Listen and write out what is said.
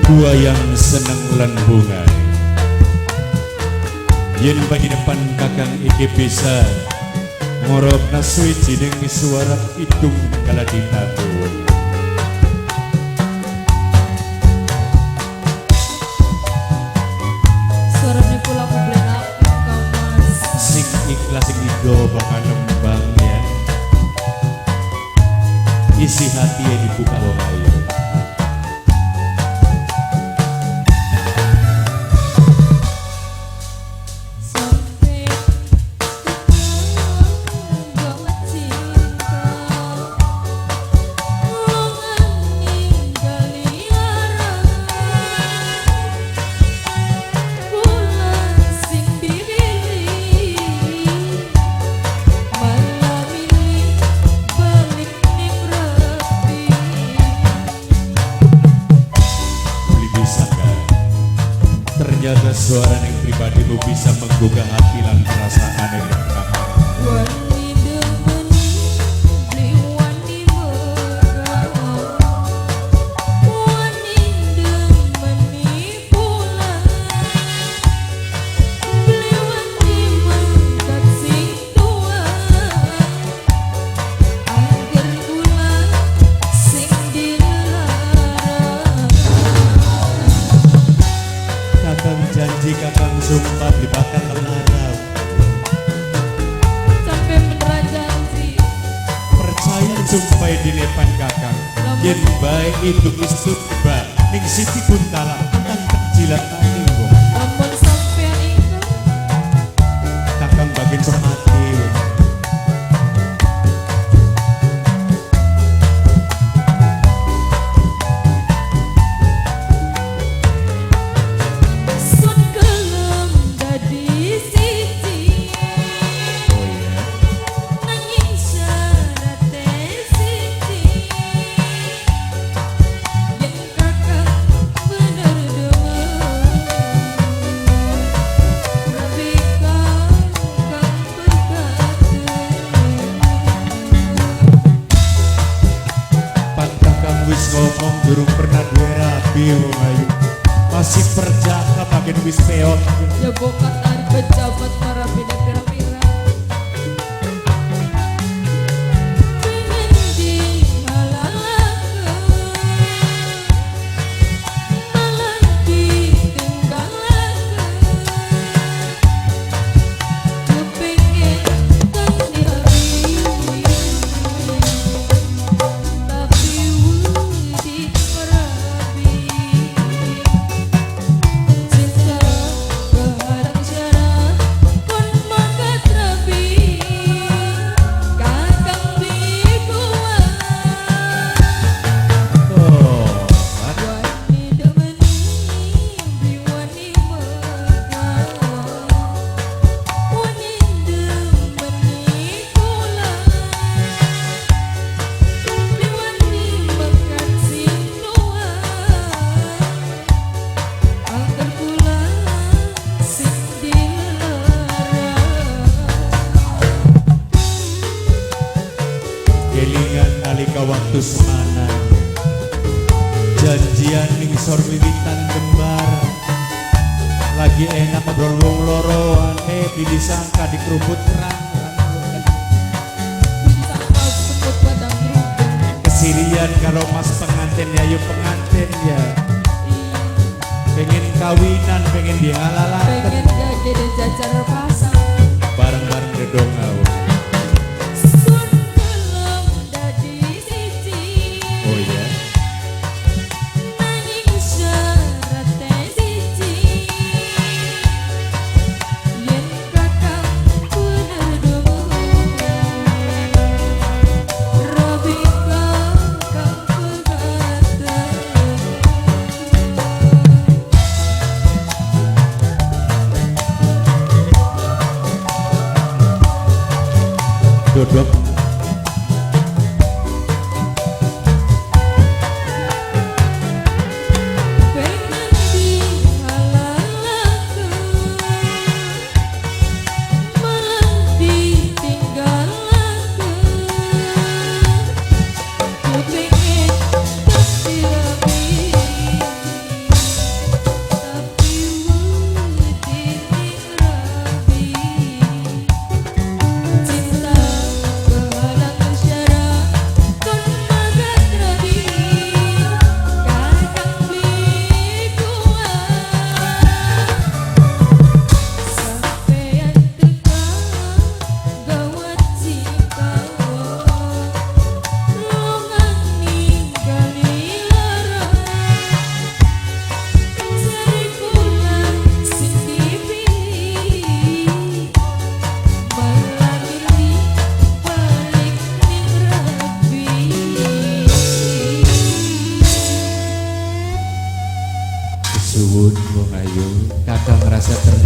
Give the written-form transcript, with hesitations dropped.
Gua yang seneng lan bunga. Yen depan kakang iki bisa ngorobna suwijining suara kidung kala ditabuh. Suarane kula kublen apik kau Mas. Sing ikhlas sing ido bakal nembang ya. Isi hati yang dibuka wong ayu. Sampai tetangga cinta ninggali larang kula sing dipilih malam ini balik ning rapi. Beli bisa kan? Ternyata suara yang pribadimu bisa menggugah hati lan perasaan yang kakak. Wani demeni beli wani megah, wani demeni pulang, beli wani mangkat sing tua, angger kula sing dilarang. Kakang janji, kakang sumpah beli bakal melarang. Sampai beneran janji. Percaya sumpah di depan kakang. Yen bae itu istutba ning Siti Kuntala tentang kecilan tani wong. Lamun sampean ingkang Kakang bagian hormati wong. Sun kelem dadi siji. Oh iya. Nanging syarate siji, yen kakang bener demen rabi kakang pegaten. Pan kakang wis ngomong durung pernah duwe rabi wong ayu. Masih perjaka bagian wis peot. Ya bokat ari pejabat marabine pira-pira. Pengen dihalalaken malah ditinggalaken, kepengin kang dirabi tapi wedi merabi. Cinta keharang syarat kon mangkat rabi kakang beli kuat. Oh, Wani demeni beli wani megah, wani demeni kula, beli wani mangkat sing tua, angger kula sing dilarang. Kelingan nalika waktu semana janjian ning sor wiwitan kembar, lagi enak ngobrol wong loroan, eh disangka dikerubut kerang. Disangka semut padang rubung. Kesirian karo mas pengantin ya, yuk pengantin ya. Iya. Pengen kawinan, pengen dihalalaken. Pengen gede jajar pasang. Bareng-bareng dedongau. Sun kelem dadi siji. Oh iya. Nanging syarate siji, yen kakang bener demen rabi kakang pegaten. Suwun wong ayu, kakang ngerasa terhibur.